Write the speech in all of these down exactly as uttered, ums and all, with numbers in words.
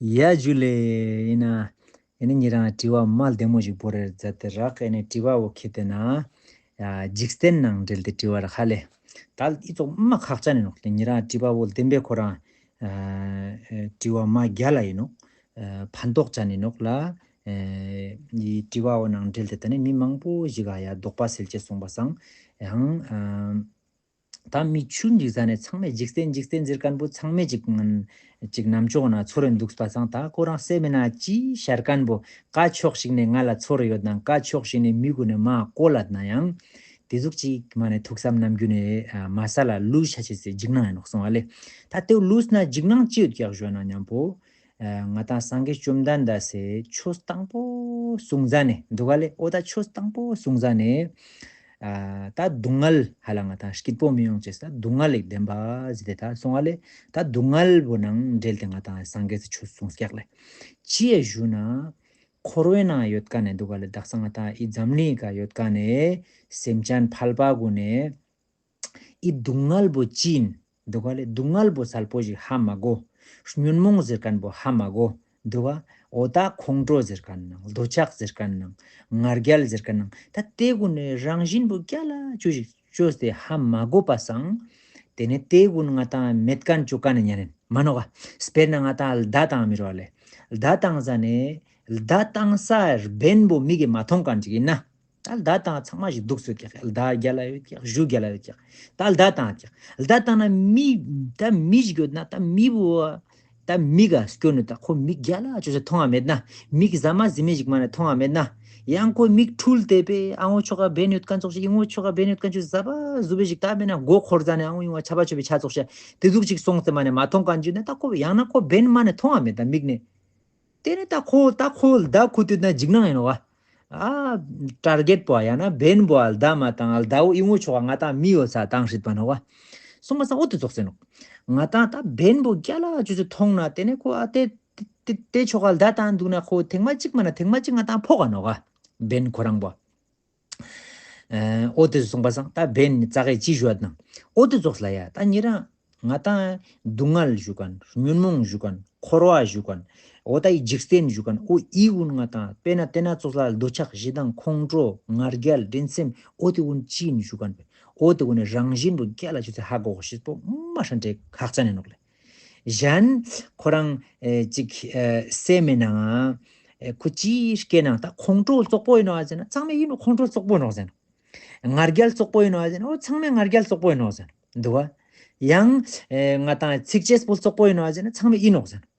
ཡ་ཇུ་ལེ། ཨིན་ན་ཨིན་ན་ཉེ་རང་དྲི་བ་མ་ལྡེ་མོ་ཞིག་བོར་རེ་མཛད་དེ་རག་ཨིན་ན་དྲི་བ་བོ་ཁེ་ཏེ་ན་ཡ་འཇིག་རྟེན་ནང་འབྲེལ་ཏེ་དྲི་བ་རག་ཧ་ལེ། ད་ཨི་ཙོགས་མ་ཁག་ཅན་ཨིན་ནོག་ལེ། ཉེ་རང་དྲི་བ་བོ་ལྡེམ་པེ་ཁོ་རང་ཨ་དྲི་བ་མ་རྒྱལ་ལ་ཨིན་ནོག་ཨ་ཕན་ཐོགས་ཅན་ཨིན་ནོག་ལ། ཨ་ཨི་དྲི་བ་བོ་ནང་འབྲེལ་ཏེ་ད་ནི་མི་མང་པོ་ཞིག་ག་ཡ་དོགས་པ་སེལ་ཅེས་སོང་པ་སང་ཡང་ཨ་ད་མི་ཆུན་ཅིག་ཟ་ནེ་ཚང་མས་འཇིག་རྟེན་འཇིག་རྟེན་ཟེར་ཁན་བོ་ཚང་མས་ཅིག་ངན་ཅིག་ནམ་ཅོག་ན་ཚོར་རེ་འདུག་པ་སང་ད་ཁོ་རང་སེམས་མེད་ན་ཅི་ཤར་ཁན་བོ་ཀ་ཕྱོགས་ཤིག་ནེ་ང་ལ་ཚོར་རེ་ཡོད་ན་ཀ་ཕྱོགས་ཤིག་ནེ་མི་གུན་ནེ་མ་ཀོ་ལད་ན་ཡང་དེ་ཟུག་ཅིག་མ་ནེ་ཐུགས་བསམ་ནམ་རྒྱུན་ནེ་ཨ་མ་ས་ལ་ལུས་ཆ་ཅེས་སི་འཇིགས་སྣང་ཡིན་ནོག་སོང་བ་ལེ། ད་དེ་ལུས་ན་འཇིགས་སྣང་ཅི་ཡོད་ཀྱག་ཞུ་ན་མཉམ་པོ། ཨ་ང་ཏང་སངས་རྒྱས་བཅོམ་ལྡན་འདས་སི་ཆོས་དང་པོ་གསུང་ཟ་ནེ་འདུག་ག་ལེ། འོ་ད་ཆོས་དང་པོ་གསུང་ཟ་ནེ་ཨ་ད་སྡུག་བསྔལ་ཧ་ལ་ང་ཏང་སྐྱིད་པོ་མི་ཡོང་ཅེས་ད་སྡུག་བསྔལ་ལེགས་བདེན་པ་ཟེར་ཏེ་ད་སོང་བ་ལེ། ད་སྡུག་བསྔལ་བོ་ནང་འབྲེལ་ཏེ་ང་ཏང་སངས་རྒྱས་སི་ཆོས་གསུངས་ཀྱག་ལེ། ཅི་ཡ་ཞུ་ན་འཁོར་བའི་ནང་ཡོད་ཁན་ནི་འདུག་ག་ལེ། དག་ས་ང་ཏང་ཨི་འཛམ་གླིང་ཀ་ཡོད་ཁན་ནི་སེམས་ཅན་ཕལ་པ་གུན་ནི་ཨི་སྡུག་བསྔལ་བོ་ཅི་ཨིན་འདུག་ག་ལེ། སྡུག་བསྔལ་བོ་སལ་པོ་ཞིག་ཧ་མ་གོ། ཉོན་མོངས་ཟེར་ཁན་བོ་ཧ་མ་གོ་འདུག་ག་འོ་ད་ཁོང་ཁྲོ་ཟེར་ཁན་ནང་འདོད་ཆགས་ཟེར་ཁན་ནང་ང་རྒྱལ་ཟེར་ཁན་ནང་ད་དེ་གུན་ནི་རང་བཞིན་བོ་རྒྱལ་ལ་ཅོ་ཞིག་ཅོས་ཏེ་ཧ་མ་གོ་པ་སང་། དེ་ནེ་དེ་གུན་ང་ཏང་མེད་ཁན་ཅོ་ཁན་ནི་ཉན་ནན་མ་ནོག་ག་དཔེར་ན་ང་ཏང་ལྡ་ཏང་མི་རོ་ལེ། ལྡ་ཏང་ཟ་ནེ་ལྡ་ཏང་ས་བེན་བོ་མིག་གི་མ་ཐོང་ཁན་ཅིག་ཨིན་ན། ད་ལྡ་ཏང་ཚང་མ་ཞིག་དུག་སུ་ཀྱག་ལྡ་རྒྱལ་ལ་ཡོད་ཀྱག་གཞུ་རྒྱལ་ལ་ཡོད་ཀྱག་ད་ལྡ་ཏང་ཀྱག་ལྡ་ཏང་ན་མི་ད་མི་ཞིག་ཡོད་ན་ད་མི་བོ་ད་མིག་ག་སྐྱོན་ནི་ད་ཁོ་མིག་རྒྱལ་ལ་ཅོས་ཏེ་ཐོང་ང་མེད་ན། མིག་ཟ་མ་ཟི་མི་ཞིག་མ་ནེ་ཐོང་ང་མེད་ན། ཡང་ཁོ་མིག་འཁྲུལ་ཏེ་པེ་ཨ་ངོ་ཆོ་ག་བེན་ཡོད་ཁན་ཙོགས་ཤིག་ཨི་ངོ་ཆོ་ག་བེན་ཡོད་ཁན་ཅིག་ཟ་བ་ཟུ་བེ་ཞིག་ད་མེད་ན་མགོ་འཁོར་ཟ་ནེ་ཨ་ངོ་ཡོང་བ་ཆ་བ་ཆོ་བེ་ཆ་ཙོགས་ཤིག་དེ་ཟུག་ཅིག་སོང་སྟེ་མ་ནེ་མ་ཐོང་ཁན་ཅིག་ན་ད་ཁོ་ཡང་ན་ཁོ་བེན་མ་ནེ་ཐོང་ང་མེད་ད་མིག་ནེ། དེ་ནེ་ད་ཁོ་ད་ཁོ་ལྡ་ཁུ་དུད་ན་འཇིགས་སྣང་ཡིན་ནོག་ག་ཨ་ཊར་གེཊ་པོ་ཡང་ན་བེན་བོ་ལྡ་མ་ཏང་ལྡ་བོ་ཨི་ངོ་ཆོ་ག་ང་ཏང་མི་ཡོད་ས་ཏང་ཤེས་པ་ནོག་ག་སོང་པ་སང་འོ་དེ་ཙོགས་ཟེར་ནོག་ང་ཏང་ད་བེན་བོ་རྒྱལ་ལ་ཅོས་ཏེ་ཐོང་ན་དེ་ནེ་ཁོ་ཨ་དེ་དེ་དེ་ཆོ་ག་ལྡ་ཏང་དུག་ན་ཁོ་ཐེངས་མ་གཅིག་མ་ན་ཐེངས་མ་གཅིག་ང་ཏང་ཕོག་ག་ནོག་ག་བེན་ཁོ་རང་བོ། ཨ་འོ་དེ་ཙོགས་སོང་པ་སང་ད་བེན་ཙ་གེ་ཅི་ཞུ་བ་ནང་འོ་དེ་ཙོགས་ལ་ཡ་ད་ཉེ་རང་ང་ཏང་སྡུག་བསྔལ་ཞུ་ཁན་ཉོན་མོངས་ཞུ་ཁན་འཁོར་བ་ཞུ་ཁན་འོ་ད་ཨི་འཇིག་རྟེན་ཞུ་ཁན་འོ་ཨི་གུན་ང་ཏང་དཔེར་ན་དེ་ན་ཙོགས་ལ་འདོད་ཆགས་ཞེ་སྡང་ཁོང་ཁྲོ་ང་རྒྱལ་འགྲན་སེམས་འོ་དེ་གུན་ཅི་ཨིན་ཞུ་ཁན་འོ་དེ་གུན་ནི་རང་བཞིན་བོ་རྒྱལ་ལ་ཅོས་ཏེ་ཧ་གོ་ཤེས་པོ་མ་ཧྲན་ཏེ་ཁག་ཅན་ཨིན་ནོག་ལེ། གཞན་ཁོ་རང་ཨེ་ཅིག་ཨེ་སེམས་མེད་ནའང་ཨེ་ཁོ་ཅི་སྐྱེ་ནའང་ད་ཁོང་ཁྲོ་ཙོག་པོ་ཨིན་ནོག་ཟེར་ན་ཚང་མས་ཨིན་ནོག་ཁོང་ཁྲོ་ཙོག་པོ་ཨིན་ནོག་ཟེར་ནོག་ང་རྒྱལ་ཙོག་པོ་ཨིན་ནོག་ཟེར་ན་འོ་ཚང་མས་ང་རྒྱལ་ཙོག་པོ་ཨིན་ནོག་ཟེར་ནོག་འདུག་ག་ཡང་ཨེ་ང་ཏང་ཚིག་ཅེས་པོ་ཙོག་པོ་ཨིན་ནོག་ཟེར་ན་ཚང་མས་ཨིན་ནོག་ཟེར་ནོག་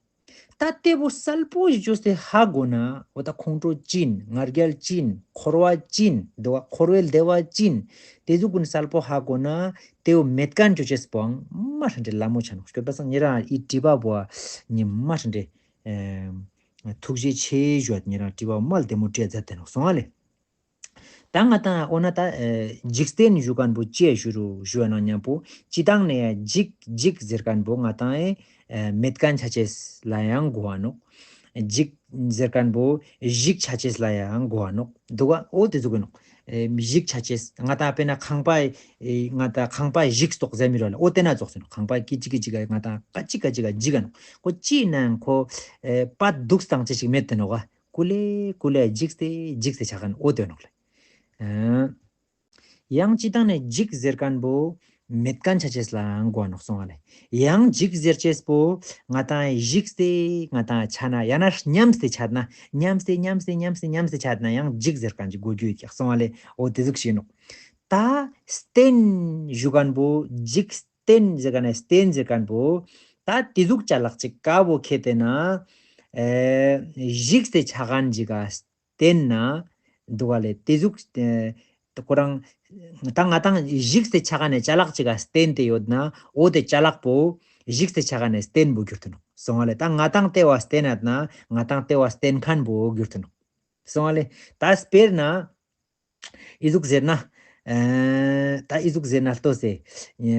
ད་དེ་བོ་སལ་པོ་ཞིག་ཅོས་ཏེ་ཧ་གོ་ན་འོ་ད་ཁོང་ཁྲོ་ཅི་ཨིན་ང་རྒྱལ་ཅི་ཨིན་འཁོར་བ་ཅི་ཨིན་འདུག་ག་འཁོར་བའི་བདེ་བ་ཅི་ཨིན་དེ་ཟུག་གུན་སལ་པོ་ཧ་གོ་ན་དེ་བོ་མེད་ཁན་ཅོ་ཅེས་པོའང་མ་ཧྲན་ཏེ་ལ་མོ་ཆ་ནོག་སྐྱོད་པ་སང་ཉེ་རང་ཨི་དྲི་བ་བོ་ཉེ་མ་ཧྲན་ཏེ་ཨེ་ཐུགས་རྗེ་ཆེ་ཞུ་བ་ཉེ་རང་དྲི་བ་མ་ལྡེ་མོ་དྲིས་མཛད་དེ་ནོག་སོང་ང་ལེ། ད་ང་ཏང་འོ་ན་ད་ཨེ་འཇིག་རྟེན་ཞུ་ཁན་བོ་ཅི་ཡ་ཞུ་རུ་ཞུ་བ་ནང་མཉམ་པོ་སྤྱི་བཏང་ནེ་ཡ་འཇིག་འཇིག་ཟེར་ཁན་བོ་ང་ཏང་ཨེ་མེད་ཁན་ཆ་ཅེས་ལ་ཡང་གོ་བ་ནོག་འཇིག་ཟེར་ཁན་བོ་ཞིག་ཆ་ཅེས་ལ་ཡང་གོ་བ་ནོག་འདུག་ག་འོ་དེ་ཟུག་གི་ནོག་ཨེ་ཞིག་ཆ་ཅེས་ང་ཏང་དཔེར་ན་ཁང་པ་ཨེ་ང་ཏང་ཁང་པ་ཞིག་ཙོགས་ཟེར་མི་རོ་ལེ། འོ་དེ་ན་ཙོགས་ཟེར་ནོག་ཁང་པ་ཀི་ཅིག་ཀི་ཅིག་ག་ང་ཏང་ཀ་ཅིག་ཀ་ཅིག་ག་འཇིག་ག་ནོག་ཁོ་ཅི་ནང་ཁོ་ཨེ་པ་དུག་སྟངས་ཅི་ཞིག་མེད་དེ་ནོག་ག་ཀུ་ལེ་ཀུ་ལེ་འཇིག་སྟེ་འཇིག་སྟེ་ཆ་ཁན་འོ་དེ་ནོག་ལེ། ཨ་ཡང་སྤྱི་བཏང་ནེ་འཇིག་ཟེར་ཁན་བོ་མེད་ཁན་ཆ་ཅེས་ལའང་གོ་བ་ནོག་སོང་ང་ལེ། ཡང་འཇིག་ཟེར་ཅེས་པོ་ང་ཏང་ཞིག་སྟེ་ང་ཏང་ཆ་ན་ཡང་ན་ཉམས་ཏེ་ཆ་ན་ཉམས་ཏེ་ཉམས་ཏེ་ཉམས་ཏེ་ཉམས་ཏེ་ཆ་ན་ཡང་འཇིག་ཟེར་ཁན་ཅིག་གོ་རྒྱུ་ཡོད་ཀྱག་སོང་ང་ལེ། འོ་དེ་ཟུག་ཞིག་ནོག་ད་རྟེན་ཞུ་ཁན་བོ་འཇིག་རྟེན་ཟེར་ཁན་ནི་རྟེན་ཟེར་ཁན་བོ་ད་དེ་ཟུག་ཅ་ལག་ཅིག་ཀ་བོ་ཁེ་ཏེ་ན་ཨེ་ཞིག་སྟེ་ཆ་ཁན་ཅིག་ག་རྟེན་ན་འདུག་ག་ལེ། དེ་ཟུག་ཨེ་ཁོ་རང་ད་ང་ཏང་ཞིག་སྟེ་ཆ་ཁན་ནི་ཅ་ལག་ཅིག་ག་རྟེན་ཏེ་ཡོད་ན་འོ་དེ་ཅ་ལག་པོ་ཞིག་སྟེ་ཆ་ཁན་ནི་རྟེན་བོ་གྱུར་ཏེ་ནོག་སོང་ང་ལེ། ད་ང་ཏང་ལྟེ་བ་རྟེན་ན་ང་ཏང་ལྟེ་བ་རྟེན་ཁན་བོ་གྱུར་ཏེ་ནོག་སོང་ང་ལེ། ད་དཔེར་ན་ཨི་ཟུག་ཟེར་ན། ཨེ་ད་ཨི་ཟུག་ཟེར་ན་ལྟོས་སེ། ཨེ་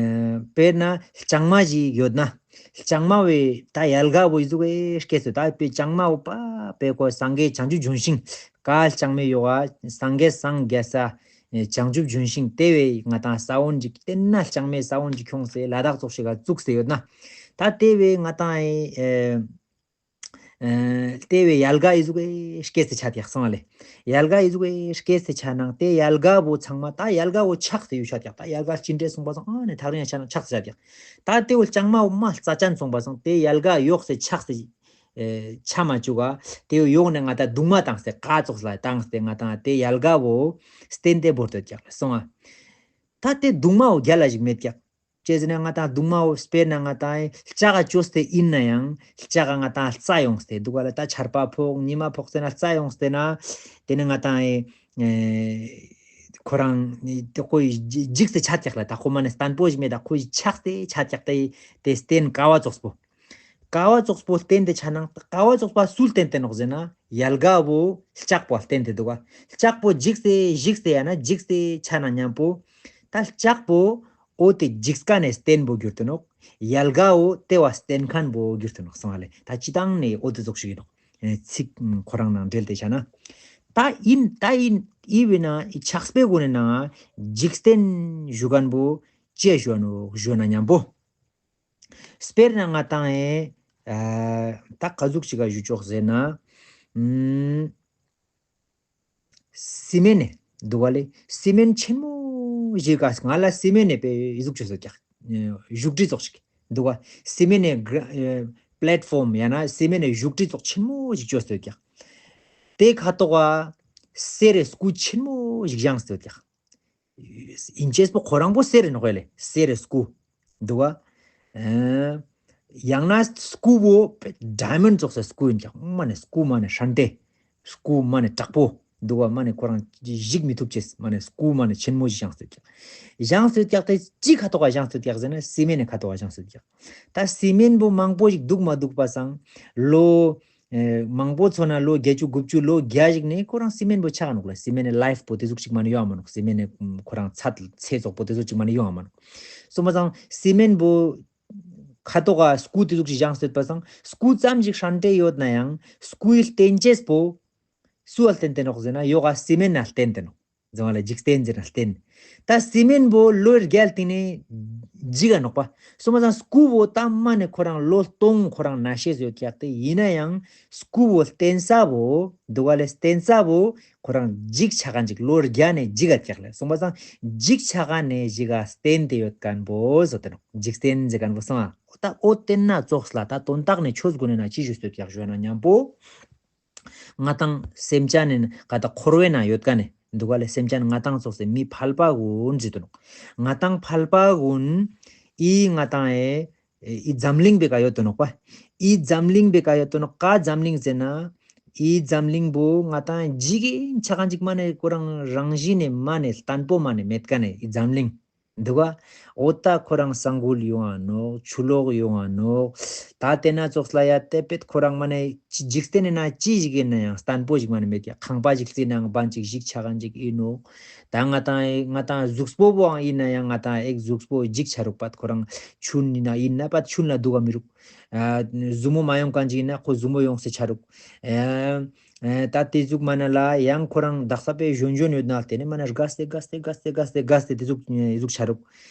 དཔེར་ན་ལྕང་མ་ཞིག་ཡོད་ན། ལྕང་མ་བོའི་ད་ཡལ་ག་བོ་ཨི་ཟུག་ཨེ་སྐྱེས་སོ། ད་དཔེ་ལྕང་མ་བོ་པ་དཔེ་ཁོ་སངས་རྒྱས་བྱང་ཆུབ་ལྗོན་ཤིང་། ག་ལྕང་མའི་ཡོག་ག་སངས་རྒྱས་སངས་རྒྱས་ས་ཨེ་བྱང་ཆུབ་ལྗོན་ཤིང་དེ་བོའི་ང་ཏང་ས་བོན་ཅིག་དེ་ན་ལྕང་མའི་ས་བོན་ཅིག་ཁྱོངས་སེ་ལ་དྭགས་ཙོགས་ཤིག་ག་བཙུགས་སེ་ཡོད་ན། ད་དེ་བོའི་ང་ཏང་ཨེ། ཨ་ཏེ་བོའེ་ཡལ་ག་ཨི་ཟུག་གི་སྐྱེས་ཏེ་ཆ་ཏེ་ཡག་སོང་ལེ། ཡལ་ག་ཨི་ཟུག་གི་སྐྱེས་ཏེ་ཆ་ནང་ཏེ་ཡལ་ག་བོ་ཚང་མ་ད་ཡལ་ག་བོ་ཆགས་ཏེ་ཡོད་ཆ་ཏེ་ཡག་ད་ཡལ་ག་ཅི་འདྲ་སོང་པ་སང་ཨ་ནི་ཐག་རིང་ཆ་ནང་ཆགས་ཏེ་ཆ་ཏེ་ཡག་ད་ཏེ་བོ་ལྕང་མ་བོ་མ་རྩ་ཅན་སོང་པ་སང་ཏེ་ཡལ་ག་ཡོགས་སེ་ཆགས་ཏེ་ཨེ་ཆ་མ་བཅུག་ག་ཏེ་བོ་ཡོག་ནེ་ང་ད་རྡུང་མ་བཏང་སྟེ་ཀ་ཙོགས་ལ་བཏང་སྟེ་ང་ད་ཏེ་ཡལ་ག་བོ་སྟན་ཏེ་བོར་ཏེ་ཡག་ལ་སོང་ཨ། ད་ཏེ་རྡུང་མ་བོ་རྒྱལ་ལ་ཞིག་མེད་ཀྱག་ཅི་ཟེར་ན་ང་ཏང་རྡུང་མ་བོ་སྤེར་ན་ང་ཏང་ལྕགས་ཀ་བཅོས་ཏེ་ཨིན་ན་ཡང་ལྕགས་ཀ་ང་ཏང་རྩ་ཡོངས་ཏེ་འདུག་ག་ལེ། ད་ཆར་པ་ཕོག་ཉི་མ་ཕོག་ཟེར་ན་རྩ་ཡོངས་ཏེ་ན་ཏེ་ནེ་ང་ཏང་ཨེ་ཁོ་རང་ཏེ་ཁོ་འཇིགས་ཏེ་ཆ་ཀྱག་ལེ། ད་ཁོ་མ་ནེ་བརྟན་པོ་ཞིག་མེད། ད་ཁོ་ཆགས་ཏེ་ཆ་ཀྱག་ཏེ་ཏེ་སྟན་ཀ་བ་ཙོགས་པོ། ཀ་བ་ཙོགས་པོ་སྟན་ཏེ་ཆ་ནང་ཀ་བ་ཙོགས་པོ་སུ་སྟན་ཏེ་ནོག་ཟེར་ན་ཡལ་ག་བོ་ལྕགས་པོ་སྟན་ཏེ་འདུག་ག་ལྕགས་པོ་འཇིགས་ཏེ་འཇིགས་ཏེ་ཡང་ན་འཇིགས་ཏེ་ཆ་ན་ཉམ་པོ་ད་ལྕགས་པོ་འོ་ཏེ་འཇིགས་ཁན་ནི་སྟན་པོ་གྱུར་ཏེ་ནོག་ཡལ་ག་བོ་ཏེ་བ་སྟན་ཁན་བོ་གྱུར་ཏེ་ནོག་སོང་ལེ། ད་སྤྱི་བཏང་ནེ་འོ་ཏེ་ཙོགས་ཤིག་ཨིན་ནོག་ཨེ་ཚིག་ཁོ་རང་ནང་འབྲེལ་ཏེ་ཆ་ན། ད་ཨིན་ད་ཨིན་ཨི་བེ་ན་ཨི་ཆགས་པའི་སྒོ་ནེ་ན་འཇིག་རྟེན་ཞུ་ཁན་བོ་ཅི་ཞུ་ནོག་ཞུ་ན་ཉམ་པོ། སྤེར་ན་ང་ཏང་ཨེ་ཨ་ད་ཀ་ཟུག་ཅིག་ག་ཞུ་ཆོག་ཟེར་ན། ཨུམ། སི་མེན་ནི་འདུག་ག་ལེ། སི་མེན་ཆེན་མོ་ཞིག་ག་ང་ལ་སི་མེན་ནི་པེ་ཨི་ཟུག་ཅོས་སོ་ཀྱག་བཞུགས་ཁྲི་ཙོགས་ཤིག་འདུག་ག་སི་མེན་ནི་པླེཊ་ཕོམ་ཡང་ན་སི་མེན་ནི་བཞུགས་ཁྲི་ཙོགས་ཆེན་མོ་ཞིག་ཅོས་སོ་ཀྱག་ཏེ་ཁ་ཐོག་ག་གསེར་རི་སྐུ་ཆེན་མོ་ཞིག་བཞེངས་སོ་ཀྱག་ཨིན་ཅེས་པོ་ཁོ་རང་པོ་གསེར་རི་ནོག་ལེ། གསེར་རི་སྐུ། འདུག་ག་ཨེ་ཡང་ན་སྐུ་བོ་ཌའི་མོན་ཙོགས་སི་སྐུ་ཨིན་ཀྱག་མ་ནེ་སྐུ་མ་ནེ་ཧྲན་ཏེ། སྐུ་མ་ནེ་དྲག་པོ། འདུག་ག་མ་ནེ་ཁོ་རང་ཞིག་མི་ཐུབ་ཅེས་མ་ནེ་སྐུ་མ་ནེ་ཆེན་མོ་ཞིག་བཞེངས་སོ་ཀྱག་བཞེངས་སོ་ཀྱག་ཏེ་ཅི་ཁ་ཐོག་ག་བཞེངས་སོ་ཀྱག་ཟེར་ན་སི་མེན་ནི་ཁ་ཐོག་ག་བཞེངས་སོ་ཀྱག་ད་སི་མེན་བོ་མང་པོ་ཞིག་འདུག་མ་འདུག་པ་སང་ལོ་ཨེ་མང་པོ་ཚོ་ན་ལོ་བརྒྱད་ཅུ་དགུ་བཅུ་ལོ་བརྒྱ་ཞིག་ནེ་ཁོ་རང་སི་མེན་བོ་ཆགས་ནོག་ལེ། སི་མེན་ནི་ལའིཕ་པོ་ཏེ་ཟུག་ཅིག་མ་ནེ་ཡོང་ང་མ་ནོག་སི་མེན་ནི་ཁོ་རང་ཚད་ཚད་ཙོགས་པོ་ཏེ་ཟུག་ཅིག་མ་ནེ་ཡོང་ང་མ་ནོག་སོང་པ་སང་སི་མེན་བོ་ཁ་ཐོག་ག་སྐུ་ཏེ་ཟུག་ཅིག་བཞེངས་སོ་ཡོད་པ་སང་སྐུ་ཙམ་ཞིག་ཧྲན་ཏེ་ཡོད་ན་ཡང་སྐུའི་རྟེན་ཅེས་པོ་སུ་ལ་བརྟེན་ཏེ་ནོག་ཟེར་ན་ཡོག་ག་སི་མེན་ན་བརྟེན་ཏེ་ནོག་ཟེར་བ་ལ་འཇིག་རྟེན་ཟེར་ན་བརྟེན། ད་སི་མེན་བོ་ལོ་བརྒྱ་ལྟིང་ནེ་འཇིག་ག་ནོག་པ། སོང་པ་སང་སྐུ་བོ་ད་མ་ནེ་ཁོ་རང་ལོ་སྟོང་ཁོ་རང་ན་ཤེས་ཡོད་ཀྱག་ཏེ་ཨིན་ན་ཡང་སྐུ་བོ་བརྟེན་ས་བོ་འདུག་ག་ལེ། བརྟེན་ས་བོ་ཁོ་རང་འཇིག་ཆ་ཁན་ཅིག་ལོ་བརྒྱ་ནེ་འཇིག་ག་ཀྱག་ལེ། སོང་པ་སང་འཇིག་ཆ་ཁན་ནི་ཞིག་ག་བརྟེན་ཏེ་ཡོད་ཁན་བོ་ཟེར་ཏེ་ནོག་འཇིག་རྟེན་ཟེར་ཁན་བོ་སོང་ཨ། ད་འོ་ཏེ་ན་ཙོགས་ལ་ད་དོན་དག་ནེ་ཆོས་གོ་ནེ་ན་ཅི་ཞུས་སོ་ཀྱག་ཞུ་ན་ཉམ་པོ། ང་ཏང་སེམས་ཅན་ནི་ཀ་ད་འཁོར་བའི་ནང་ཡོད་ཁན་ནི་འདུག་ག་ལེ། སེམས་ཅན་ང་ཏང་ཙོགས་སི་མི་ཕལ་པ་གུན་ཟེར་ཏེ་ནོག་ང་ཏང་ཕལ་པ་གུན་ཨི་ང་ཏང་ཨེ་ཨི་འཛམ་གླིང་པེ་ཀ་ཡོད་དེ་ནོག་པ། ཨི་འཛམ་གླིང་པེ་ཀ་ཡོད་དེ་ནོག་ཀ་འཛམ་གླིང་ཟེར་ན་ཨི་འཛམ་གླིང་བོ་ང་ཏང་འཇིག་གིན་ཆ་ཁན་ཅིག་མ་ནེ་ཁོ་རང་རང་བཞིན་ནེ་མ་ནེ་བརྟན་པོ་མ་ནེ་མེད་ཁན་ནི་ཨི་འཛམ་གླིང་འདུག་ག་འོ་ད་ཁོ་རང་ས་འགུལ་ཡོང་ང་ནོག་ཆུ་ལོག་ཡོང་ང་ནོག་ད་ཏེ་ན་ཙོགས་ལ་ཡ་ཏེ་པེད་ཁོ་རང་མ་ནེ་ཅི་འཇིག་རྟེན་ནི་ན་ཅི་ཞིག་ཨིན་ན་ཡང་བརྟན་པོ་ཞིག་མ་ནེ་མེད་ཀྱག་ཁང་པ་ཞིག་རྩིག་ནའང་བན་ཅིག་ཞིག་ཆ་ཁན་ཅིག་ཨིན་ནོག་ད་ང་ཏང་ང་ཏང་གཟུགས་པོ་བོའང་ཨིན་ན་ཡང་ང་ཏང་ཨེ་གཟུགས་པོ་འཇིག་ཆ་རུག་པད་ཁོ་རང་ཆུན་ཨིན་ན་ཨིན་ན་པད་ཆུན་ལ་འདུག་ག་མི་རུག་ཨ་ཟུར་མོ་མ་ཡོང་ཁན་ཅིག་ཨིན་ན་ཁོ་ཟུར་མོ་ཡོངས་སེ་ཆ་རུག་ཨེ་ཨེ་ད་ཏེ་ཟུག་མ་ནེ་ལ་ཡང་ཁོ་རང་དག་ས་པེ་གཞོན་གཞོན་ཡོད་ན་ཏེ་ནེ་མ་ནེ་རྒས་ཏེ་རྒས་ཏེ་རྒས་ཏེ་རྒས་ཏེ་རྒས་ཏེ་ཏེ་ཟུག་ཨེ་ཟུག་ཆ་རུག་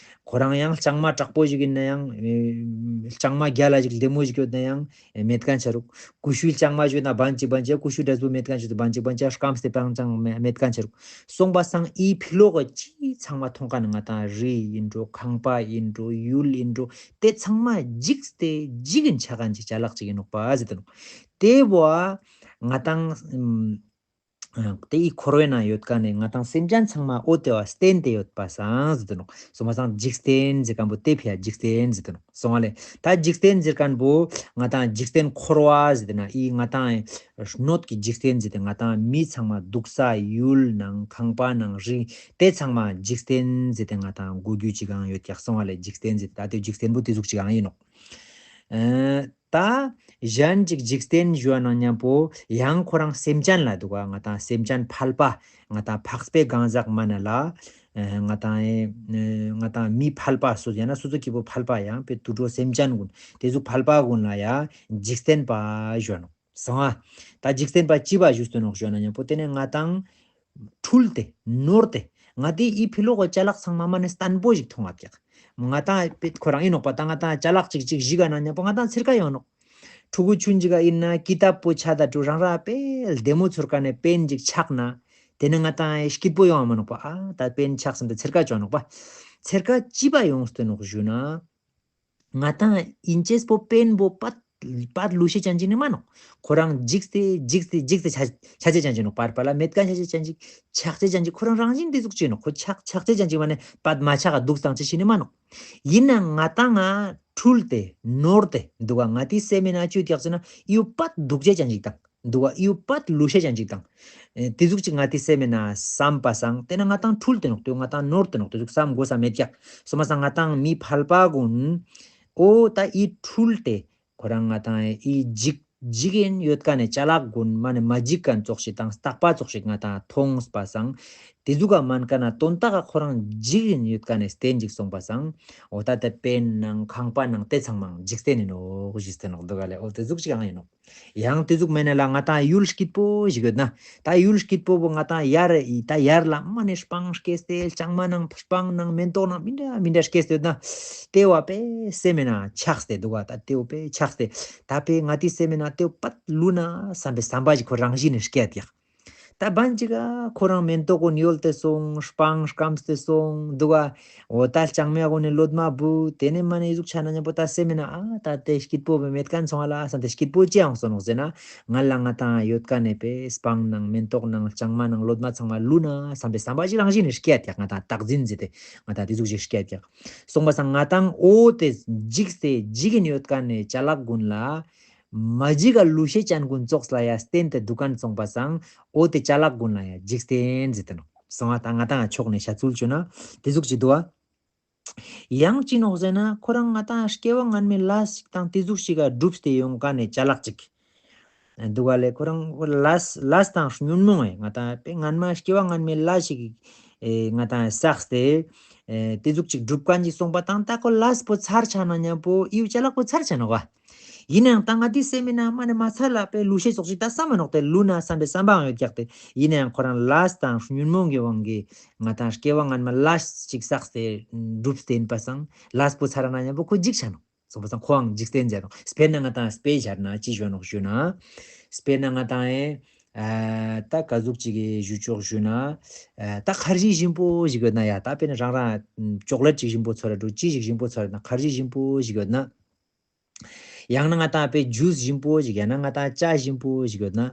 ཁོ་རང་ཡང་ལྕང་མ་དྲག་པོ་ཞིག་ཨིན་ན་ཡང་ཨེ་ལྕང་མ་རྒྱལ་ལ་ཞིག་ལྡེ་མོ་ཞིག་ཡོད་ན་ཡང་ཨེ་མེད་ཁན་ཆ་རུག་ཀུ་ཤུའི་ལྕང་མ་ཞིག་ཡོད་ན་བན་ཅིག་བན་ཅིག་ཀུ་ཤུ་འདྲ་ཟུག་མེད་ཁན་ཆ་རུག་བན་ཅིག་བན་ཅིག་སྐམས་ཏེ་པང་ཅང་མེད་ཁན་ཆ་རུག་སོང་པ་སང་ཨི་ཕི་ལོག་གི་ཅི་ཚང་མ་ཐོང་ཁན་ང་ཏང་རི་ཨིན་འགྲོ་ཁང་པ་ཨིན་འགྲོ་ཡུལ་ཨིན་འགྲོ་ཏེ་ཚང་མ་འཇིག་སྟེ་འཇིག་གིན་ཆ་ཁན་ཅིག་ཅ་ལག་ཅིག་ཨིན་ནོག་པ་ཟེར་ཏེ་ནོག་ཏེ་བོ་ང་ཏང་ཨམ་ཨ་ཏེ་ཨི་འཁོར་བའི་ནང་ཡོད་ཁན་ནི་ང་ཏང་སེམས་ཅན་ཚང་མ་འོ་ཏེ་བ་བརྟེན་ཏེ་ཡོད་པ་སང་ཟེར་ཏེ་ནོག་སོང་པ་སང་འཇིག་རྟེན་ཟེར་ཁན་བོ་ཏེ་ཕི་ཡ་འཇིག་རྟེན་ཟེར་ཏེ་ནོག་སོང་བ་ལེ། ད་འཇིག་རྟེན་ཟེར་ཁན་བོ་ང་ཏང་འཇིག་རྟེན་འཁོར་བ་ཟེར་ཏེ་ན་ཨི་ང་ཏང་སྣོད་ཀྱི་འཇིག་རྟེན་ཟེར་ཏེ་ང་ཏང་མི་ཚང་མ་འདུག་ས་ཡུལ་ནང་ཁང་པ་ནང་རི་ཏེ་ཚང་མ་འཇིག་རྟེན་ཟེར་ཏེ་ང་ཏང་གོ་རྒྱུ་ཅིག་ཡང་ཡོད་ཀྱག་སོང་བ་ལེ། འཇིག་རྟེན་ཟེར་ཏེ་ད་ཏེ་འཇིག་རྟེན་བོ་ཏེ་ཟུག་ཅིག་ཡང་ཨིན་ནོག་ཨ་ད་གཞན་ཅིག་འཇིག་རྟེན་ཞུ་བ་ནང་མཉམ་པོ་ཡང་ཁོ་རང་སེམས་ཅན་ལ་འདུག་ག་ང་ཏང་སེམས་ཅན་ཕལ་པ་ང་ཏང་འཕགས་པའི་གང་ཟག་མ་ནེ་ལ་ཨ་ང་ཏང་ཨེ་ང་ཏང་མི་ཕལ་པ་སོ་ཡང་ན་སོ་སོ་སྐྱེ་བོ་ཕལ་པ་ཡང་པེ་དུད་འགྲོ་སེམས་ཅན་གུན་ཏེ་ཟུག་ཕལ་པ་གུན་ལ་ཡ་འཇིག་རྟེན་པ་ཞུ་བ་ནོག་སོང་ཨ། ད་འཇིག་རྟེན་པ་ཅི་བ་ཞུས་ཏེ་ནོག་ཞུ་ན་མཉམ་པོ་ཏེ་ནེ་ང་ཏང་འཁྲུལ་ཏེ་ནོར་ཏེ་ང་ཏེ་ཨི་ཕི་ལོག་གི་ཅ་ལག་ཚང་མ་མ་ནེ་བརྟན་པོ་ཞིག་ཐོང་ང་ཀྱག་ང་ཏང་པེ་ཁོ་རང་ཨིན་ནོག་པ། ད་ང་ཏང་ཅ་ལག་ཅིག་ཅིག་ཞིག་ག་ན་མཉམ་པོ་ང་ཏང་ཚེར་ཀ་ཡོང་ནོག་ཕྲུ་གུ་ཆུན་ཅིག་ག་ཨིན་ན་ཀི་ཏབ་པོ་ཆ་ད་ཏུ་རང་ར་པེ་ལྡེ་མོ་ཚོར་ཀ་ནེ་པེན་ཅིག་ཆག་ན་ཏེ་ནེ་ང་ཏང་ཨེ་སྐྱིད་པོ་ཡོང་བ་མ་ནོག་པ། ཨ་ད་པེན་ཆག་སམ་ཏེ་ཚེར་ཀ་ཅོ་ནོག་པ། ཚེར་ཀ་ཅི་བ་ཡོངས་ཏེ་ནོག་ཞུ་ན། ང་ཏང་ཨིན་ཅེས་པོ་པེན་པོ་པད་པད་ལུས་ཤེས་ཅན་ཅིག་ནི་མ་ནོག། ཁོ་རང་འཇིགས་ཏེ་འཇིགས་ཏེ་འཇིགས་ཏེ་ཆ་ཆ་ཆ་ཅན་ཅིག་ནོག། པར་པ་ལ་མེད་ཁན་ཆ་ཆ་ཅན་ཅིག་ཆག་ཆ་ཅན་ཅིག་ཁོ་རང་རང་བཞིན་ཏེ་ཟུག་ཅིག་ནོག། ཁོ་ཆག་ཆག་ཆ་ཅན་ཅིག་མ་ནེ་པད་མ་ཆག་ག་དུག་ཙང་ཅི་ཤེས་ནི་མ་ནོག། ཨིན་ན་ང་ཏང་ང་འཁྲུལ་ཏེ་ནོར་ཏེ་དུག་ག་ང་ཏི་སེམས་མེད་ན་ཅི་ཡོད་ཀྱག་ཟེར་ན་ཨི་བོ་པད་དུག་ཆ་ཅན་ཅིག་དང་དུག་ག་ཨི་བོ་པད་ལུས་ཤེས་ཅན་ཅིག་དང་། ཨེ་ཏེ་ཟུག་ཅིག་ང་ཏི་སེམས་མེད་ན་སམ་པ་སང་ཏེ་ནེ་ང་ཏང་འཁྲུལ་ཏེ་ནོག། ཏེ་ང་ཏང་ནོར་ཏེ་ནོག། ཏེ་ཟུག་སམ་གོས་ས་མེད་ཀྱག། སོང་པ་སང་ང་ཏང་མི་ཕལ་པ་གུན་འོ་ད་ཨི་འཁྲུལ་ཏེ་ཁོ་རང་ང་ཏང་ཨི་འཇིགས་འཇིགས་ཨིན་ཡོད་ཀ་ནེ་ཅ་ལག་གུན་མ་ནེ་མ་འཇིགས་ཁན་ཙོགས་ཤིག་དང་རྟག་པ་ཙོགས་ཤིག་ང་ཏང་མཐོང་པ་སང་ཏེ་ཟུག་ག་མན་ཀ་ན་དོན་དག་ག་ཁོ་རང་འཇིགས་ཨིན་ཡོད་ཀ་ནེ་སྟན་ཅིག་སོང་པ་སང་འོ་ད་ཏེ་པེན་ནང་ཁང་པ་ནང་ཏེ་ཚང་མ་འཇིག་རྟེན་ཨིན་ནོག་ཞུས་ཏེ་ནོག་དུག་ག་ལེ། འོ་ཏེ་ཟུག་ཅིག་ཨང་ཨིན་ནོག། ཡང་ཏེ་ཟུག་མེད་ན་ལ་ང་ཏང་ཡུལ་སྐྱིད་པོ་ཞིག་ཡོད་ན། ད་ཡུལ་སྐྱིད་པོ་བོ་ང་ཏང་ཡར་ཨི་ད་ཡར་ལ་མ་ནེ་སྤང་སྐྱེས་ཏེ་ལྕང་མ་ནང་སྤང་ནང་མེན་ཏོག་ནང་མི་འདྲ་མི་འདྲ་སྐྱེས་ཏེ་ཡོད་ན། ཏེ་བོ་པེ་སེམས་མེད་ན་ཆགས་ཏེ་དུག་ག། ད་ཏེ་བོ་པེ་ཆགས་ཏེ་ད་པེ་ང་ཏི་སེམས་མེད་ན་ཏེ་བོ་པད་ལུས་ན་སམ་པའི་སམ་པ་ཞིག་ཁོ་རང་བཞིན་ནེ་སྐྱེ་ཡོད་ཀྱག། ད་བན་ཅིག་ག་ཁོ་རང་མེན་ཏོག་གུན་ཡོལ་ཏེ་སོང་སྤང་སྐམས་ཏེ་སོང་དུག་ག། འོ་ད་ལྕང་མའི་གུན་ནི་ལོ་མ་བུ་ཏེ་ནེ་མ་ནེ་ཨི་ཟུག་ཆ་ན་ཉམ་པོ་ད་སེམས་མེད་ན་ཨ་ད་ཏེ་སྐྱིད་པོ་བོ་མེད་ཁན་སོང་ང་ལ་སམ་ཏེ་སྐྱིད་པོ་ཅི་ཡང་སོང་ནོག་ཟེར་ན། ང་ལ་ང་ཏང་ཡོད་ཀ་ནེ་པེ་སྤང་ནང་མེན་ཏོག་ནང་ལྕང་མ་ནང་ལོ་མ་ཚང་མ་ལུས་ན་སམ་པའི་སམ་པ་ཞིག་རང་བཞིན་ནེ་སྐྱེ་ཡོད་ཀྱག། ང་ཏང་བདག་འཛིན་ཟེར་ཏེ་ང་ཏང་ཏེ་ཟུག་ཞིག་སྐྱེ་ཡོད་ཀྱག། སོང་པ་སང་ང་ཏང་འོ་ཏེ་འཇིགས་ཏེ་འཇིགས་ཨིན་ཡོད་ཀ་ནེ་ཅ་ལག་གུན་ལ་མ་འཇིགས་ག་ལུས་ཤེས་ཅན་གུན་ཙོགས་ལ་ཡ་སྟན་ཏེ་དུག་ཁན་སོང་པ་སང་འོ་ཏེ་ཅ་ལག་གུན་ལ་ཡ་འཇིག་རྟེན་ཟེར་ཏེ་ནོག། སོང་ང་ཏང་ང་ཏང་ཕྱོགས་ནེ་བཤད་ཚུལ་ཅོ་ན་ཏེ་ཟུག་ཅིག་དུག་ག། ཡང་ཅི་ནོག་ཟེར་ན་ཁོ་རང་ང་ཏང་སྐྱེ་བ་སྔན་མའི་ལས་ཤིག་དང་ཏེ་ཟུག་ཞིག་ག་གྲུབ་སྟེ་ཡོང་ཀ་ནེ་ཅ་ལག་ཅིག་དུག་ག་ལེ། ཁོ་རང་ལས་ལས་དང་ཉོན་མོངས་ཨེ་ང་ཏང་པེ་སྔན་མ་སྐྱེ་བ་སྔན་མའི་ལས་ཤིག་ཨེ་ང་ཏང་བསགས་ཏེ་ཨེ་ཏེ་ཟུག་ཅིག་གྲུབ་ཁན་ཅིག་སོང་པ་དང་ད་ཁོ་ལས་པོ་ཚར་ཆ་ན་ཉམ་པོ་ཨི་བོ་ཅ་ལག་པོ་ཚར་ཆ་ནོག་ག། ཨིན་ནའང་ད་ང་ཏི་སེམས་མེད་ན་མ་ནེ་མ་ཚར་ལ་པེ་ལུས་ཤེས་ཙོགས་ཤིག་ད་སམ་མ་ནོག། ཏེ་ལུས་ན་སམ་པའི་སམ་པའང་ཡོད་ཀྱག་སྟེ། ཨིན་ནའང་ཁོ་རང་ལས་དང་ཉོན་མོངས་ཀྱི་དབང་གིས་ང་ཏང་སྐྱེ་བ་སྔན་མ་ལས་ཤིག་བསགས་ཏེ་གྲུབ་སྟེ་ཨིན་པ་སང་ལས་པོ་ཚར་ན་ཉམ་པོ་ཁོ་འཇིགས་ཆ་ནོག། སོང་པ་སང་ཁོའང་འཇིག་རྟེན་ཟེར་ནོག། སྤེར་ན་ང་ཏང་དཔེ་བཞག་ན་ཅི་ཞུ་ནོག་ཞུ་ན། སྤེར་ན་ང་ཏང་ཨེ་ཨ་ད་ག་ཟུག་ཅིག་གི་ཞུ་ཆོག་ཞུ་ན། ཨ་ད་ཁར་ཇི་ཞིམ་པོ་ཞིག་ཡོད་ན་ཡ་ད་དཔེར་ན་རང་རང་ཅོག་ལེཊ་ཅིག་ཞིམ་པོ་ཚོར་ར་འགྲོ་ཅི་ཞིག་ཞིམ་པོ་ཚོར་ན་ཁར་ཇི་ཞིམ་པོ་ཞིག་ཡོད་ན། ཡང་ན་ང་ཏང་དཔེ་ཇུས་ཞིམ་པོ་ཞིག་ཡང་ན་ང་ཏང་ཅ་ཞིམ་པོ་ཞིག་ཡོད་ན།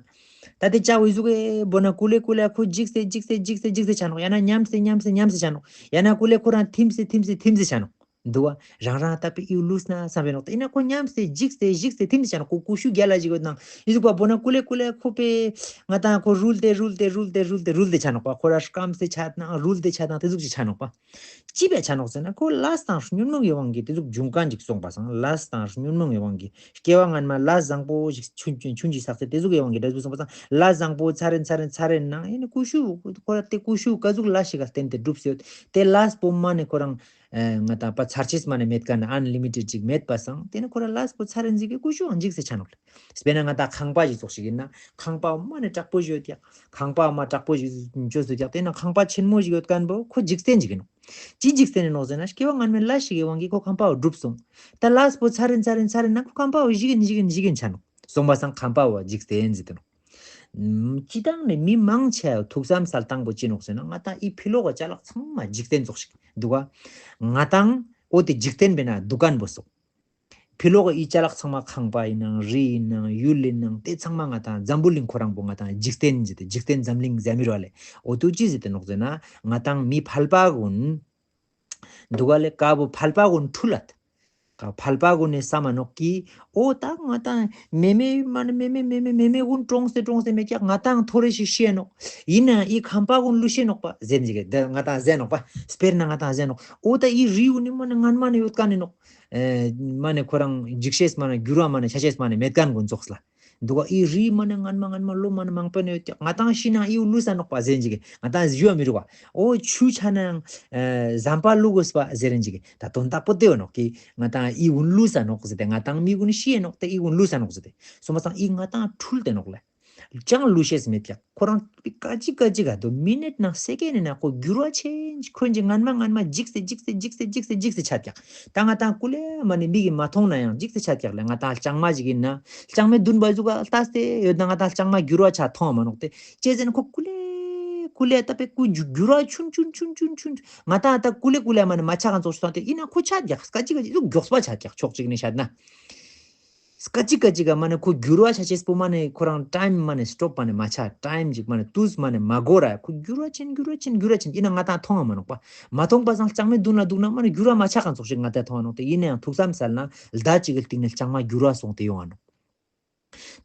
ད་ཏེ་ཅ་བོ་ཨི་ཟུག་གི་བོ་ན་ཀུ་ལེ་ཀུ་ལེ་ཁོ་འཇིགས་ཏེ་འཇིགས་ཏེ་འཇིགས་ཏེ་འཇིགས་ཏེ་ཆ་ནོག། ཡང་ན་ཉམས་ཏེ་ཉམས་ཏེ་ཉམས་ཏེ་ཆ་ནོག། ཡང་ན་ཀུ་ལེ་ཁོ་རང་ཐིམས་ཏེ་ཐིམས་ཏེ་ཐིམས་ཏེ་ཆ་ནོག། དུག་ག། རང་རང་ད་པེ་ཨི་བོ་ལུས་ན་སམ་པའི་ནོག། ཏེ་ཨིན་ན་ཁོ་ཉམས་ཏེ་འཇིགས་ཏེ་འཇིགས་ཏེ་ཐིམས་ཏེ་ཆ་ནོག། ཁོ་ཀུ་ཤུ་རྒྱལ་ལ་ཞིག་ཡོད་ན་ཨི་ཟུག་པ་བོ་ན་ཀུ་ལེ་ཀུ་ལེ་ཁོ་པེ་ང་ཏང་ཁོ་རུལ་ཏེ་རུལ་ཏེ་རུལ་ཏེ་རུལ་ཏེ་རུལ་ཏེ་ཆ་ནོག་པ། ཁོ་ར་སྐམས་ཏེ་ཆ་དང་རུལ་ཏེ་ཆ་དང་ཏེ་ཟུག་ཅིག་ཆ་ནོག་པ། ཅི་བས་ཆ་ནོག་ཟེར་ན་ཁོ་ལས་དང་ཉོན་མོངས་ཀྱི་དབང་གིས་ཏེ་ཟུག་འབྱུང་ཁན་ཅིག་སོང་པ་སང་ལས་དང་ཉོན་མོངས་ཀྱི་དབང་གིས་སྐྱེ་བ་སྔན་མ་ལས་བཟང་པོ་ཞིག་ཆུན་ཆུན་ཆུན་ཅིག་བསགས་ཏེ་ཏེ་ཟུག་གི་དབང་གིས་འབྲས་བུ་སོང་པ་སང་ལས་བཟང་པོ་ཚར་རེ་ཚར་རེ་ཚར་རེ་ནང་ཨིན་ན་ཀུ་ཤུ་ཁོ་ར་ཏེ་ཀུ་ཤུ་ག་ཟུག་ལས་ཤིག་ག་བརྟེན་ཏེ་གྲུབ་སེ་ཡོད། ཏེ་ལས་པོ་མ་ནེ་ཁོ་རང་ཨེ་ང་ཏང་པ་ཚར་ཅེས་མ་ནེ་མེད་ཀ་ན་ཨན་ལི་མི་ཊེཌ་ཅིག་མེད་པ་སང་ཏེ་ནེ་ཁོ་ར་ལས་པོ་ཚར་རེ་ཟིག་གི་ཀུ་ཤུའང་འཇིགས་སེ་ཆ་ནོག། སྤེར་ན་ང་ཏང་ཁང་པ་ཞིག་ཙོགས་ཤིག་ཨིན་ན་ཁང་པ་མ་ནེ་དྲག་པོ་ཞིག་ཡོད་ཀྱག། ཁང་པ་མ་དྲག་པོ་ཞིག་ཅོས་སེ་ཀྱག། ཏེ་ན་ཁང་པ་ཆེན་མོ་ཞིག་ཡོད་ཁན་བོ་ཁོ་འཇིག་རྟེན་ཞིག་ཨིན་ནོག། ཅི་འཇིག་རྟེན་ཨིན་ནོག་ཟེར་ན་སྐྱེ་བ་སྔན་མའི་ལས་ཤིག་གི་དབང་གིས་ཁོ་ཁང་པ་བོ་གྲུབ་སོང་། ད་ལས་པོ་ཚར་རེ་ཚར་རེ་ཚར་རེ་ན་ཁོ་ཁང་པ་བོ་ཞིག་ཨིན་ཞིག་ཨིན་ཞིག་ཨིན་ཆ་ནོག། སོང་པ་སང་ཁང་པ་བོ་འཇིག་རྟེན་ཟེར་ཏེ་ནོག། སྤྱིར་བཏང་ནེ་མི་མང་ཆེ་ཐུགས་བསམ་སལ་སྟངས་པོ་ཅི་ནོག་ཟེར་ན་ང་ཏང་ཨི་ཕི་ལོག་གི་ཅ་ལག་ཚང་མ་འཇིག་རྟེན་ཙོགས་ཤིག་དུག་ག། ང་ཏང་འོ་ཏེ་འཇིག་རྟེན་པེ་ན་དུག་ཁན་བོ་སོང་། ཕི་ལོག་གི་ཨི་ཅ་ལག་ཚང་མ་ཁང་པ་ཨིན་ནང་རི་ཨིན་ནང་ཡུལ་ཨིན་ནང་ཏེ་ཚང་མ་ང་ཏང་འཛམ་བུ་གླིང་ཁོ་རང་པོ་ང་ཏང་འཇིག་རྟེན་ཟེར་ཏེ་འཇིག་རྟེན་འཛམ་གླིང་ཟེར་མི་རུ་བ་ལེ། འོ་ཏུ་ཅི་ཟེར་ཏེ་ནོག་ཟེར་ན་ང་ཏང་མི་ཕལ་པ་གུན་དུག་ག་ལེ། ཀ་བོ་ཕལ་པ་གུན་འཁྲུལ་ལད། ཀ་ཕལ་པ་གུན་ནི་སམ་མ་ནོག་གི་འོ་ད་ང་ཏང་མེ་མེ་མ་ནེ་མེ་མེ་མེ་མེ་མེ་མེ་གུན་གྲོངས་ཏེ་གྲོངས་ཏེ་མེད་ཀྱག། ང་ཏང་ཐོ་རེ་ཞིག་ཤི་ཡ་ནོག། ཨིན་ན་ཨི་ཁང་པ་གུན་ལུས་ཤེས་ནོག་པ་ཟེར་ཨིན་ཅིག་གི། ད་ང་ཏང་ཟེར་ནོག་པ། སྤེར་ན་ང་ཏང་ཟེར་ནོག། འོ་ད་ཨི་རི་གུན་ནི་མ་ནེ་སྔན་མ་ནེ་ཡོད་ཁན་ཨིན་ནོག། ཨེ་མ་ནེ་ཁོ་རང་འཇིག་ཤེས་མ་ནེ་འགྱུར་བ་མ་ནེ་ཆ་ཤེས་མ་ནེ་མེད་ཁན་གུན་ཙོགས་ལ། དུག་ག་ཨི་རི་མ་ནེ་སྔན་མ་སྔན་མ་ལོ་མ་ནེ་མང་པོ་ནེ་ཡོད་ཀྱག། ང་ཏང་ཤི་ན་ཨི་བོ་ལུས་ས་ནོག་པ་ཟེར་ཨིན་ཅིག་གི། ང་ཏང་ཞུ་བ་མི་རུག་པ། འོ་ཆུ་ཆ་ནའང་ཨེ་ཟམ་པ་བླུག་དགོས་པ་ཟེར་ཨིན་ཅིག་གི། ད་དོན་དག་པོ་ཏེ་བོ་ནོག་གི། ང་ཏང་ཨི་གུན་ལུས་ས་ནོག་ཟེར་ཏེ་ང་ཏང་མི་གུན་ཤི་ཡ་ནོག་ཏེ་ཨི་གུན་ལུས་ས་ནོག་ཟེར་ཏེ། སོང་པ་སང་ཨི་ང་ཏང་འཁྲུལ་ཏེ་ནོག་ལེ། ཅང་ལུས་ཤེས་མེད་ཀྱག། ཁོ་རང་ཀ་ཅིག་ཀ་ཅིག་ག་དོ་མི་ནཊ་ནང་སེ་ཀེན་ནང་ཁོ་འགྱུར་བ་ཆེན་ཁོན་ཅིག་ངན་མ་ངན་མ་འཇིགས་སེ་འཇིགས་སེ་འཇིགས་སེ་འཇིགས་སེ་འཇིགས་སེ་ཆ་ཀྱག། ད་ང་ཏང་ཀུ་ལེ་མ་ནེ་མིག་གི་མ་མཐོང་ན་ཡང་འཇིགས་སེ་ཆ་ཀྱག་ལེ། ང་ཏང་ལྕང་མ་ཞིག་ཡིན་ན་ལྕང་མའི་མདུན་པ་ཟུག་ག་ལྟ་སྟེ་ཡོད་ན་ང་ཏང་ལྕང་མ་འགྱུར་བ་ཆ་མཐོང་མ་ནོག་སྟེ། ཅེ་ཟེར་ན་ཁོ་ཀུ་ལེ་ཀུ་ལེ་ད་པེ་ཀུ་འགྱུར་བ་ཆུན་ཆུན་ཆུན་ཆུན་ཆུན་ང་ཏང་ད་ཀུ་ལེ་ཀུ་ལེ་མ་ནེ་མ་ཆ་ག་ཙོགས་ཤིག་སྟེ་ཡིན་ན་ཁོ་ཆ་ཀྱག། སྐད་ཅིག་ག་ཅིག་མགྱོགས་པ་ཆ་ཀྱག་ཕྱོགས་གཅིག་ནས་བཤད་ན། སྐད་ཅིག་སྐད་ཅིག་ག་མ་ནེ་ཁོ་འགྱུར་བ་ཆ་ཅེས་པོ་མ་ནེ་ཁོ་རང་ཊའིམ་མ་ནེ་སི་ཊོབ་མ་ནེ་མ་ཆ། ཊའིམ་ཅིག་མ་ནེ་ཏུས་མ་ནེ་མ་གོ་ར། ཁོ་འགྱུར་བ་ཆེན་འགྱུར་བ་ཆེན་འགྱུར་བ་ཆེན་ཡིན་ན་ང་ཏང་མཐོང་ང་མ་ནོག་པ། མ་མཐོང་པ་སང་ལྕང་མའི་མདུན་ལ་འདུག་ན་མ་ནེ་འགྱུར་བ་མ་ཆ་ག་ཙོགས་ཤིག་ང་ཏང་མཐོང་ང་ནོག་སྟེ། ཡིན་ན་ཡང་ཐུགས་བསམ་སལ་ན་ཟླ་གཅིག་གི་སྟིང་ནེ་ལྕང་མ་འགྱུར་བ་སོང་སྟེ་ཡོང་ང་ནོག།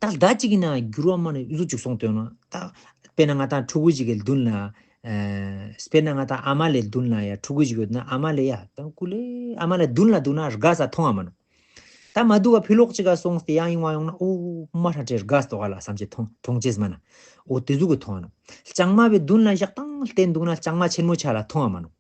ད་ཟླ་གཅིག་ཡིན་ན་འགྱུར་བ་མ་ནེ་ཨི་ཟུག་ཅིག་སོང་སྟེ་ཡོང་ན། ད་དཔེར་ན་ང་ཏང་ཕྲུ་གུ་ཞིག་གི་མདུན་ལ་ཨ་དཔེར་ན་ང་ཏང་ཨ་མ་ལེ་མདུན་ལ་ཡ་ཕྲུ་གུ་ཞིག་ཡོད་ན་ཨ་མ་ལེ་ཡ་ད་ཀུ་ལེ་ཨ་མ་ལེ་མདུན་ལ་འདུག་ན་དགའ་ས་མཐོང་ང་མ་ནོག། ད་མ་འདུག་ག་ཕི་ལོག་ཅིག་ག་སོང་སྟེ་ཡང་ཡིན་བ་ཡོང་ན་ཨོ་མ་ཧྲ་ཏེ་དགའ་སྟོག་ག་ལ་བསམ་ཅེས་མཐོང་མཐོང་ཅེས་མ་ན། ཨོ་དེ་ཟུག་གི་མཐོང་ང་ནོག། ལྕང་མ་བའི་མདུན་ལ་ཞག་དང་བསྟན་འདུག་ན་ལྕང་མ་ཆེན་མོ་ཆ་ལ་མཐོང་ང་མ་ནོག།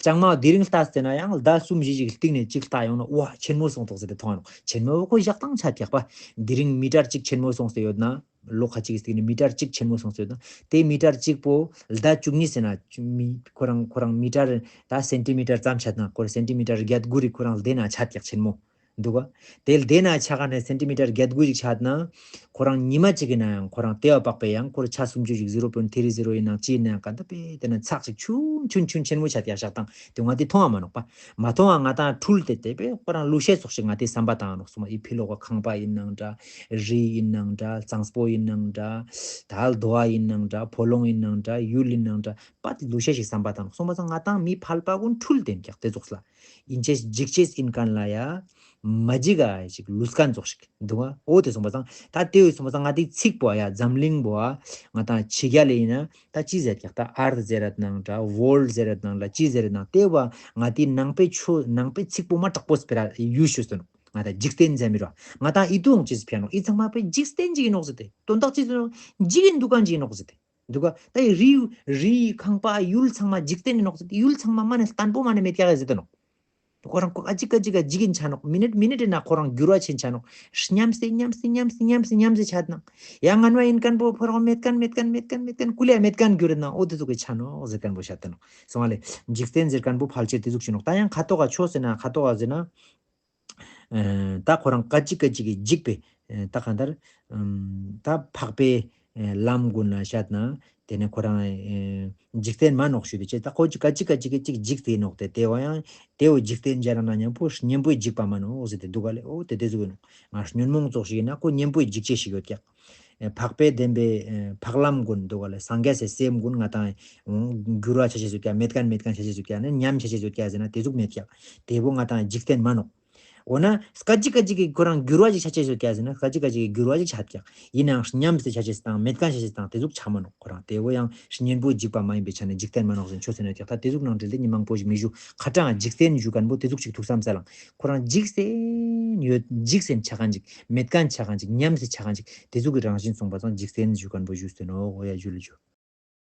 ལྕང་མ་དེ་རིང་ལྟ་སྟེ་ན་ཡང་ཟླ་གསུམ་བཞི་ཞིག་སྟིང་ནེ་ཅིག་ལྟ་ཡོང་ན་ཨོ་ཆེན་མོ་སོང་སྟོག་ཟེར་ཏེ་མཐོང་ང་ནོག། ཆེན་མོ་བོ་ཁོ་ཞག་དང་ཆ་ཀྱག་པ། དེ་རིང་མི་ཊར་གཅིག་ཆེན་མོ་སོང་སྟེ་ཡོད་ན། ལོ་ཁ་ཅིག་གི་སྟིང་ནེ་མི་ཊར་གཅིག་ཆེན་མོ་སོང་སྟེ་ཡོད་ན། དེ་མི་ཊར་གཅིག་པོ་ཟླ་བཅུ་གཉིས་ཟེར་ན་མི་ཁོ་རང་ཁོ་རང་མི་ཊར་ད་སེན་ཊི་མི་ཊར་ཙམ་ཆ་ན་ཁོ་རང་སེན་ཊི་མི་ཊར་བརྒྱད་དགུ་རིག་ཁོ་རང་ལྡན་ན་ཆ་ཀྱག་ཆེན་མོ། འདུག་ག། དེ་ལྡན་ན་ཆ་ག་ནེ་སེན་ཊི་མི་ཊར་བརྒྱད་དགུ་ཞིག་ཆ་ན། ཁོ་རང་ཉི་མ་གཅིག་ཡིན་ན་ཡང་ཁོ་རང་ལྟེ་བ་པགས་པའི་ཡང་ཁོ་རང་ཆ་སུམ་ཅུ་ཞིག་ཟི་རོ་པོའིན་ཐི་རི་ཟི་རོ་ཡིན་ནང་ཅི་ཡིན་ན་ཡང་ག་འདི་པེ་དེ་ན་ཚག་ཅིག་ཆུན་ཆུན་ཆུན་ཆེན་མོ་ཆ་དེ་ཡ་ཞག་དང་དེ་ང་དེ་མཐོང་ང་མ་ནོག་པ། མ་མཐོང་ང་ང་ཏང་འཁྲུལ་ཏེ་དེ་པེ་ཁོ་རང་ལུས་ཤེས་ཙོགས་ཤིག་ང་དེ་བསམ་པ་བཏང་ང་ནོག་སོང་མ། ཨི་ཕི་ལོག་ག་ཁང་པ་ཡིན་ནང་འདྲ། རི་ཡིན་ནང་འདྲ། གཙང་པོ་ཡིན་ནང་འདྲ། ད་རྡོ་བ་ཡིན་ནང་འདྲ། ཕོ་ལོང་ཡིན་ནང་འདྲ། ཡུལ་ཡིན་ནང་འདྲ། པ་དེ་ལུས་ཤེས་ཤིག་བསམ་པ་བཏང་ནོག་སོང་མ་ཙང་ང་ཏང་མི་ཕལ་པ་ཀུན་འཁྲུལ་ཏེ་ཡིན་ཀྱག་དེ་ཙོགས་ལ། ཡིན་ཅེས་འཇིག་ཅེས་ཡིན་མཁན་ལ་ཡ། མ་འཇིག་ག་ཞིག་ལུས་མཁན་ཙོགས་ཤིག་འདུག་ག། འོ་དེ་སོང་པ་སང་ད་དེ་འོ་སོང་པ་སང་ང་དེ་ཚིག་པོ་ཡ་འཛམ་གླིང་པོ་ཡ་ང་ཏང་ཕྱི་རྒྱལ་ལ་ཡིན་ན་ད་ཅི་ཟེར་ཀྱག་ད་ཨརཐ་ཟེར་རད་ནང་འདྲ་ཝོལཌ་ཟེར་རད་ནང་ལ་ཅི་ཟེར་རད་ནང་དེ་བ་ང་དེ་ནང་པའི་ཆོས་ནང་པའི་ཚིག་པོ་མ་དྲག་པོ་སྤེ་ར་ཡུལ་ཤུ་སྟོན་ནོག། ང་ད་འཇིག་རྟེན་ཟེར་མི་ར་ང་ད་ཨི་ཏུ་འོང་ཅི་ཕན་ནོག། ཨི་ཚང་མ་པའི་འཇིག་རྟེན་ཅིག་ཡིན་ནོག་ཟེར་ཏེ་དོན་དག་ཅི་ཟེར་ནོག་འཇིག་གིན་འདུག་ག་ཅིག་ཡིན་ནོག་ཟེར་ཏེ། འདུག་ག། ད་རི་རི་ཁང་པ་ཡུལ་ཚང་མ་འཇིག་རྟེན་ཡིན་ནོག་ཟེར་ཏེ་ཡུལ་ཚང་མ་མ་ནེ་བརྟན་པོ་མ་ནེ་མེད་ཀྱག་ཟེར་ཏེ་ནོག། ཁོ་རང་ཁོ་ཨ་ཅིག་ཨ་ཅིག་ག་འཇིག་གིན་ཆ་ནོག། མི་ནཊ་མི་ནཊ་ན་ཁོ་རང་འགྱུར་བ་ཆེན་ཆ་ནོག། ཉམས་སེ་ཉམས་སེ་ཉམས་སེ་ཉམས་སེ་ཆ་ནང་ཡང་ངན་བ་ཡིན་མཁན་པོ་ཁོ་རང་མེད་མཁན་མེད་མཁན་མེད་མཁན་མེད་མཁན་ཀུ་ལེ་མེད་མཁན་འགྱུར་ན་འོ་དེ་ཟུག་གི་ཆ་ནོག་ཟེར་མཁན་པོ་ཤད་དེ་ནོག། སོང་ང་ལེ་འཇིག་རྟེན་ཟེར་མཁན་པོ་ཕལ་ཆེར་དེ་ཟུག་ཆེ་ནོག། ད་ཡང་ཁ་ཐོག་ག་ཆོས་ཟེར་ན་ཁ་ཐོག་ག་ཟེར་ན། ཨ་ད་ཁོ་རང་ཀ་ཅིག་ཀ་ཅིག་གི་འཇིག་པའི་ཨ་ད་གང་ལྟར་ཨམ་ད་འཕགས་པའི་ཨ་ལམ་ཀུན་ལ་བཤད་ན་དེ་ནས་ཁོ་རང་ཨ་འཇིག་རྟེན་མན་ནོག་ཞུ་དུས་ཅེ་ད་ཁོ་ཅིག་ཀ་ཅིག་ཀ་ཅིག་གི་ཅིག་འཇིག་སྟེ་ནོག་སྟེ་དེ་བ་ཡང་དེ་བོ་འཇིག་རྟེན་སྦྱར་ན་མཉམ་པོ་གཉེན་པོའི་འཇིགས་པ་མན་ནོག་ཟེར་ཏེ་འདུག་ག་ལེ། འོ་དེ་དེ་ཟུག་ཡིན་ནོག། ང་ཉོན་མོངས་ཙོགས་ཤིག་ཡིན་ན་ཁོ་གཉེན་པོའི་འཇིགས་བྱེད་ཞིག་ཡོད་ཀྱག། ཨ་འཕགས་པའི་བདེན་པའི་ཨ་འཕགས་ལམ་ཀུན་འདུག་ག་ལེ། སངས་རྒྱས་སི་སེམས་ཀུན་ང་ཏང་འགྱུར་བ་ཆ་ཤེས་ཡོད་ཀྱག། མེད་མཁན་མེད་མཁན་ཆ་ཤེས་ཡོད་ཀྱག་ནི་ཉམས་ཆ་ཤེས་ཡོད་ཀྱག་ཟེར་ན་དེ་ཟུག་མེད་ཀྱག། དེ་བོ་ང་ཏང་འཇིག་རྟེན་མན་ནོག། འོ་ན་སྐད་ཅིག་སྐད་ཅིག་གི་ཁོ་རང་འགྱུར་བ་ཅིག་ཆ་ཅེས་ཡོད་ཀྱག་ཟེར་ན་སྐད་ཅིག་སྐད་ཅིག་གི་འགྱུར་བ་ཅིག་ཆ་ཀྱག། ཡིན་ནའང་ཉམས་སེ་ཆ་ཅེས་དང་མེད་མཁན་ཆ་ཅེས་དང་དེ་ཟུག་ཆ་མ་ནོག། ཁོ་རང་དེ་བོ་ཡང་གཉེན་པོའི་འཇིགས་པ་མ་ཡིན་པའི་ཆ་ནས་འཇིག་རྟེན་མན་ནོག་ཟེར་ཆོས་ཟེར་ན་ཀྱག། ད་དེ་ཟུག་ནང་འབྲེལ་ཏེ་ཉི་མང་པོ་ཞིག་མི་ཞུ། ཁ་གྲངས་འཇིག་རྟེན་ཞུ་མཁན་པོ་དེ་ཟུག་ཅིག་ཐུགས་བསམ་སལ་ལང་། ཁོ་རང་འཇིག་རྟེན་ཡོད་འཇིག་རྟེན་ཆ་མཁན་ཅིག་མེད་མཁན་ཆ་མཁན་ཅིག་ཉམས་སེ་ཆ་མཁན་ཅིག་དེ་ཟུག་གི་རང་བཞིན་སོང་པ་སང་འཇིག་རྟེན་ཞུ་མཁན་པོ་ཞུ་ཟེར་ནོག། འོ་ཡ་ཞུ་ལེ་ཞུ།